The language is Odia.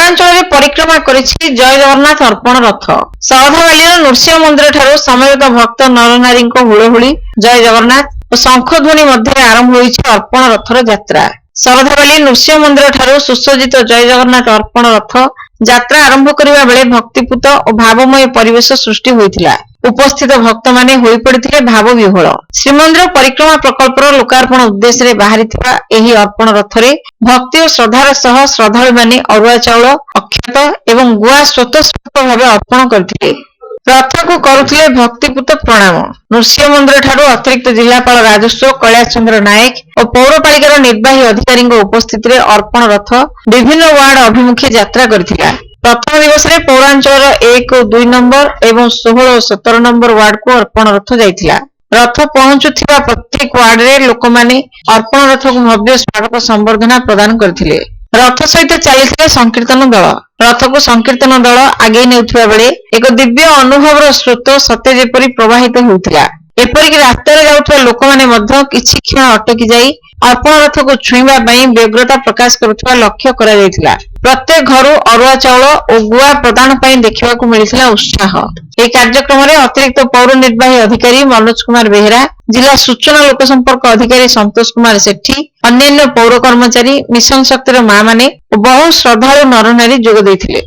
ପୌରାଞ୍ଚଳରେ ପରିକ୍ରମା କରିଛି ଜୟ ଜଗନ୍ନାଥ ଅର୍ପଣ ରଥ। ଶରଧାବାଲିର ନୃସିଂହ ମନ୍ଦିର ଠାରୁ ସମବେତ ଭକ୍ତ ନରନାରୀଙ୍କ ହୁଳହୁଳି, ଜୟ ଜଗନ୍ନାଥ ଓ ଶଙ୍ଖଧ୍ୱନି ମଧ୍ୟରେ ଆରମ୍ଭ ହୋଇଛି ଅର୍ପଣ ରଥର ଯାତ୍ରା। ଶରଧାବାଲି ନୃସିଂହ ମନ୍ଦିର ଠାରୁ ସୁସଜ୍ଜିତ ଜୟ ଜଗନ୍ନାଥ ଅର୍ପଣ ରଥ ଯାତ୍ରା ଆରମ୍ଭ କରିବା ବେଳେ ଭକ୍ତିପୂତ ଓ ଭାବମୟ ପରିବେଶ ସୃଷ୍ଟି ହୋଇଥିଲା। ଉପସ୍ଥିତ ଭକ୍ତମାନେ ହୋଇପଡ଼ିଥିଲେ ଭାବବିହ୍ୱଳ। ଶ୍ରୀମନ୍ଦିର ପରିକ୍ରମା ପ୍ରକଳ୍ପର ଲୋକାର୍ପଣ ଉଦ୍ଦେଶ୍ୟରେ ବାହାରିଥିବା ଏହି ଅର୍ପଣ ରଥରେ ଭକ୍ତି ଓ ଶ୍ରଦ୍ଧାର ସହ ଶ୍ରଦ୍ଧାଳୁମାନେ ଅରୁଆ ଚାଉଳ, ଅକ୍ଷତ ଏବଂ ଗୁଆ ସ୍ୱତଃସ୍ଫୂର୍ତ୍ତ ଭାବେ ଅର୍ପଣ କରିଥିଲେ। ରଥକୁ କରୁଥିଲେ ଭକ୍ତିପୂତ ପ୍ରଣାମ। ନୃସିଂହ ମନ୍ଦିର ଠାରୁ ଅତିରିକ୍ତ ଜିଲ୍ଲାପାଳ ରାଜସ୍ୱ କୈଳାସ ଚନ୍ଦ୍ର ନାୟକ ଓ ପୌରପାଳିକାର ନିର୍ବାହୀ ଅଧିକାରୀଙ୍କ ଉପସ୍ଥିତିରେ ଅର୍ପଣ ରଥ ବିଭିନ୍ନ ୱାର୍ଡ ଅଭିମୁଖେ ଯାତ୍ରା କରିଥିଲା। ପ୍ରଥମ ଦିବସରେ ପୌରାଞ୍ଚଳର 1 ଓ 2 ନମ୍ବର ଏବଂ 16 ଓ 17 ନମ୍ବର ୱାର୍ଡକୁ ଅର୍ପଣ ରଥ ଯାଇଥିଲା। ରଥ ପହଞ୍ଚୁଥିବା ପ୍ରତ୍ୟେକ ୱାର୍ଡରେ ଲୋକମାନେ ଅର୍ପଣ ରଥକୁ ଭବ୍ୟ ସ୍ୱାଗତ ସମ୍ବର୍ଦ୍ଧନା ପ୍ରଦାନ କରିଥିଲେ। ରଥ ସହିତ ଚାଲିଥିଲା ସଂକୀର୍ତ୍ତନ ଦଳ। ରଥକୁ ସଂକୀର୍ତ୍ତନ ଦଳ ଆଗେଇ ନେଉଥିବା ବେଳେ ଏକ ଦିବ୍ୟ ଅନୁଭବର ସ୍ରୋତ ସତେ ଯେପରି ପ୍ରବାହିତ ହେଉଥିଲା। ଏପରିକି ରାସ୍ତାରେ ଯାଉଥିବା ଲୋକମାନେ ମଧ୍ୟ କିଛି କ୍ଷଣ ଅଟକି ଯାଇ ଅର୍ପଣ ରଥକୁ ଛୁଇଁବା ପାଇଁ ବ୍ୟଗ୍ରତା ପ୍ରକାଶ କରୁଥିବା ଲକ୍ଷ୍ୟ କରାଯାଇଥିଲା। ପ୍ରତ୍ୟେକ ଘରୁ ଅରୁଆ ଚାଉଳ ଓ ଗୁଆ ପ୍ରଦାନ ପାଇଁ ଦେଖିବାକୁ ମିଳିଥିଲା ଉତ୍ସାହ। ଏହି କାର୍ଯ୍ୟକ୍ରମରେ ଅତିରିକ୍ତ ପୌର ନିର୍ବାହୀ ଅଧିକାରୀ ମନୋଜ କୁମାର ବେହେରା, ଜିଲ୍ଲା ସୂଚନା ଲୋକସମ୍ପର୍କ ଅଧିକାରୀ ସନ୍ତୋଷ କୁମାର ସେଠୀ, ଅନ୍ୟାନ୍ୟ ପୌର କର୍ମଚାରୀ, ମିଶନ ଶକ୍ତିର ମା ମାନେ ଓ ବହୁ ଶ୍ରଦ୍ଧାଳୁ ନରନାରୀ ଯୋଗ ଦେଇଥିଲେ।